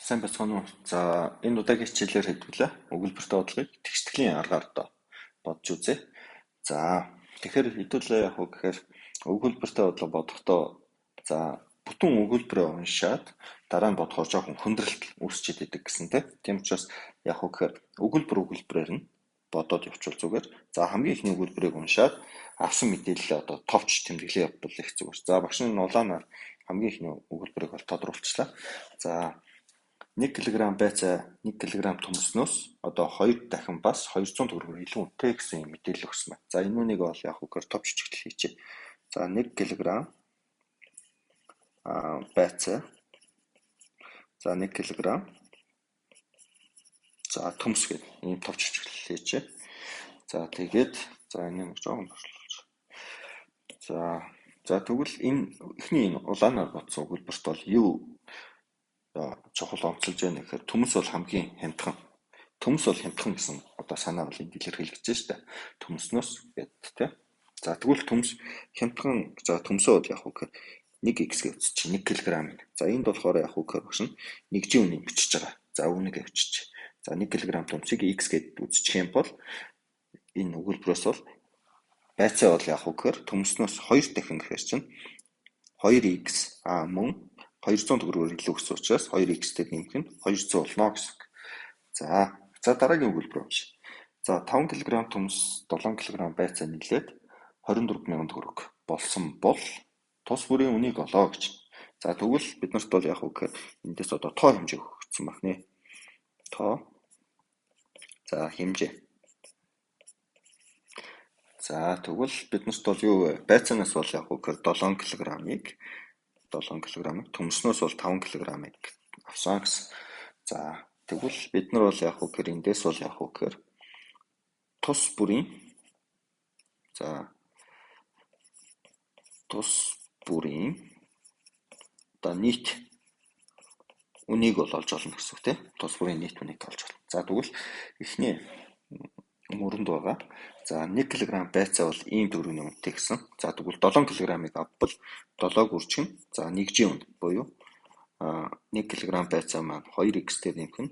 Сайн байцгаана уу? За, энэ удаагийн хичээлээр хэдүүлээ өгүүлбэртэй бодлогыг тэгштгэлийн аргаар одоо бодож үзье. За, тэгэхээр хэдүүлээ яг уу гэхээр өгүүлбэртэй бодлого бодохдоо за бүтэн өгүүлбэрээ уншаад дараа нь бодохоор жоохон хүндрэлт үүсчихэд идэг гэсэн тийм учраас яг уу гэхээр өгүүлбэр өгүүлбэрээр нь бодоод явуучвал зүгээр. За, хамгийн эхний өгүүлбэрийг уншаад авсан мэдээллээ одоо товч тэмдэглээ явуул их зүгээр. За, багш нь улаанаар хамгийн эхний өгүүлбэрийг бол тодруулчлаа. За, 1 кг байцаа 1 кг төмснөөс одоо 2 дахин бас 200 төгрөгөөр илүү үнэтэй гэсэн юм мэдээлэл өгсөн байна. За, энэ үнийг бол яг үгээр товч чиглэл хийчихье. За, 1 кг байцаа, за 1 кг за төмс гэдэг ийм товч чиглэл хийчихье. За, тэгээд за энийг жоохон товчлуулж. За тэгвэл энэ эхний энэ улаанаар бодсон өгүүлбэрт бол юу чухал онцолж байна гэхээр төмс бол хамгийн хямдхан. Төмс бол хямдхан гэсэн одоо санаа бол энд илэрхийлэгдэж шүү дээ. Төмснөөс гэдэг тийм. За, тэгвэл төмс хямдхан, за төмсөө бол яг уу гэхээр 1x гэж үзчих 1 кг. За, энд болохоор яг уу гэхээр багш нь нэгжийн үнийг бичиж байгаа. За, үнийг бичиж. За, 1 кг төмсийг x гэд үзчих юм бол энэ өгүүлбэрээс бол байцаа бол яг уу гэхээр төмснөөс 2 дахин гэхээр чинь 2x мөн 200 төгрөгөөр илүү гэсэн учраас 2x дээр нэмэх нь 200 болно гэсэн үг. За дараагийн өгүүлбэр уншъя. За, 5 кг төмс 7 кг байцаа нийлээд 24,000 төгрөг болсон бол тус бүрийн үнийг олоо гэж. За, тэгвэл бид нарт бол яг уу гэхээр эндээс одоо тоо хэмжээ өгөгдсөн байх нэ. Тоо. За, хэмжээ. За, тэгвэл бид нарт бол юу вэ? Байцаанаас бол яг уу гэхээр 7 кг-ыг 7 кг-ыг төмснөөс бол 5 кг-ыг авсан гэсэн. За, тэгвэл бид нар бол яг уу гэхээр эндээс бол яг уу гэхээр тус бүрийн за тус бүрийн одоо нийт үнийг бол олж олно гэсэн үг тийм. Тус бүрийн нийт үнийг олж олно. За, тэгвэл эхний мөрөнд байгаа. За, 1 кг байцаа бол ийм төгрөгийн үнэтэй гэсэн. За, тэгвэл 7 кг-ыг авбал 7-г үржих нь за нэгжийн үн буюу 1 кг байцаа маань 2x дээр нэмэх нь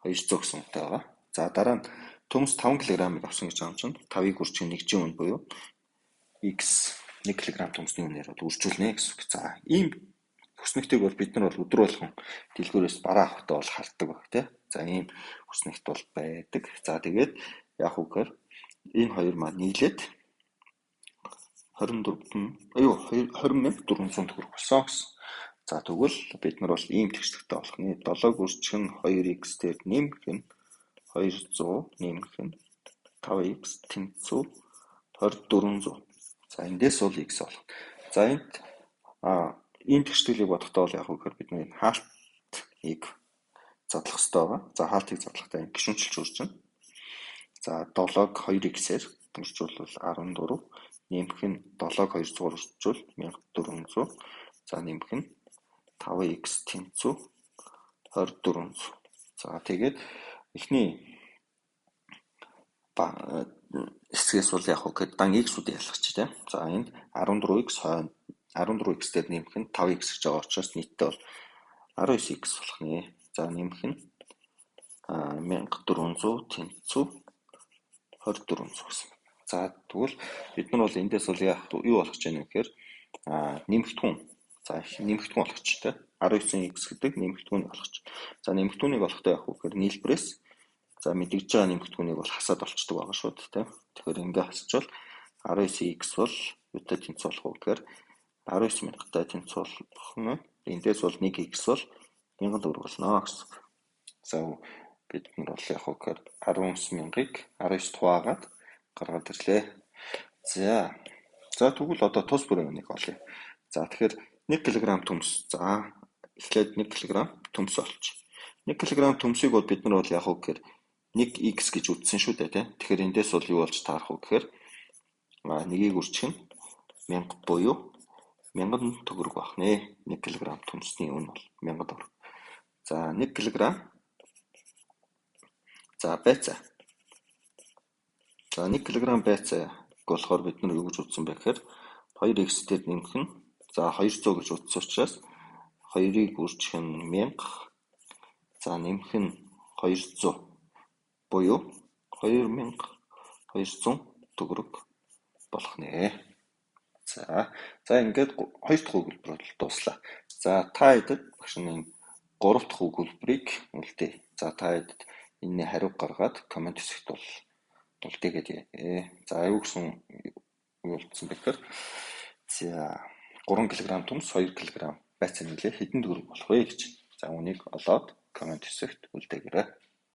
200 гэсэн үнэтэй байгаа. За, дараа нь төмс 5 кг-ыг авсан гэж байгаа юм чинь 5-ыг үржих нь нэгжийн үн буюу x 1 кг төмсний үнээр бол үржүүлнэ гэсэн үг. За, ийм хүснэгтийг бол бид нар бол өдөр болгон дэлгүүрээс бараа авахдаа бол хардаг баг тий. За, ийм хүснэгт бол байдаг. За, тэгээд яг уу гэхээр энэ хоёр маань нийлээд 20,400 төгрөг болсон гэсэн. За, тэгвэл бид нар бол ийм тэгшдэгтэй болох нэ. 7 үржих нь 2x дээр нэмэх нь 200 нэмэх нь 5x тэнцүү 2400. За, эндээс бол x болох. За, энд ийм тэгшгэлийг бодохдоо бол яг уу гэхээр бид нар хаалтыг задлах хэрэгтэй байгаа. За, хаалтыг задлахдаа энэ гишүүнчилж үржинэ. За, 7-г 2x-ээр үржүүлвэл 14, нэмэх нь 7-г 200-аар үржүүл 1400. За, нэмэх нь 5x тэнцүү 2400. За, тэгээд эхний хэсгээс бол яг уу гэхэд дан x-үүдийг ялгах тийм. За, энд 14x хойно 14x дээр нэмэх нь 5x гэж байгаа учраас нийтдээ бол 19x болох нэ. За, нэмэх нь 1400 тэнцүү 2400 гэсэн. За, тэгвэл бид нар бол эндээс бол яах юу болох гэж байна вэ гэхээр нэмэгдхүүн. За, нэмэгдхүүн болох ч тийм 19x гэдэг нэмэгдхүүнийг олох. За, нэмэгдхүүнийг олохдоо яах вэ гэхээр нийлбэрээс за мэдэгдэж байгаа нэмэгдхүүнийг бол хасаад олчдөг байгаа шүү дээ тийм. Тэгэхээр ингээ хасчвал 19x бол юутай тэнцүү болох вэ гэхээр 19,000-тай тэнцүү болох нь. Эндээс бол 1x бол 1000 төгрөг болно гэсэн. За, бид нар бол яг гэхээр 19,000-ыг 19 хуваагаад гаргаад ирлээ. За. За, тэгвэл одоо тус бүрийн үнийг олъё. За, тэгэхээр 1 кг төмс. За, эхлээд 1 кг төмс олч. 1 кг төмсийг бол бид нар бол яг гэхээр 1x гэж үзсэн шүү дээ тийм. Тэгэхээр эндээс бол юу болж таарах вэ гэхээр нэгийг үржих нь 1000 буюу 1000 төгрөг байх нэ. 1 кг төмсний үн бол 1000 төгрөг. За, 1 кг за байцаа. За, 1 кг байцаа болохоор бид нар юу гэж үзсэн бэ гэхээр 2x дээр нэмэх нь за 200 гэж үзсэн учраас 2-ыг үржих нь 1000 За, нэмэх нь 200 буюу 2200 төгрөг болох нэ. За, за, ингээд хоёр дахь өгүүлбэр бол дууслаа. За, та хэдэд багш нь гурав дахь өгүүлбэрийг үлдээе. За, та хэдэд энэний хариуг гаргаад comment хэсэгт бол үлдээгээд. За, юу гэсэн, юу болцсон бэ гэхээр, за, 3 кг төмс 2 кг байцаа нийлээ хэдэн төгрөг болох вэ гэж. За, үүнийг олоод comment хэсэгт үлдээгээрэй.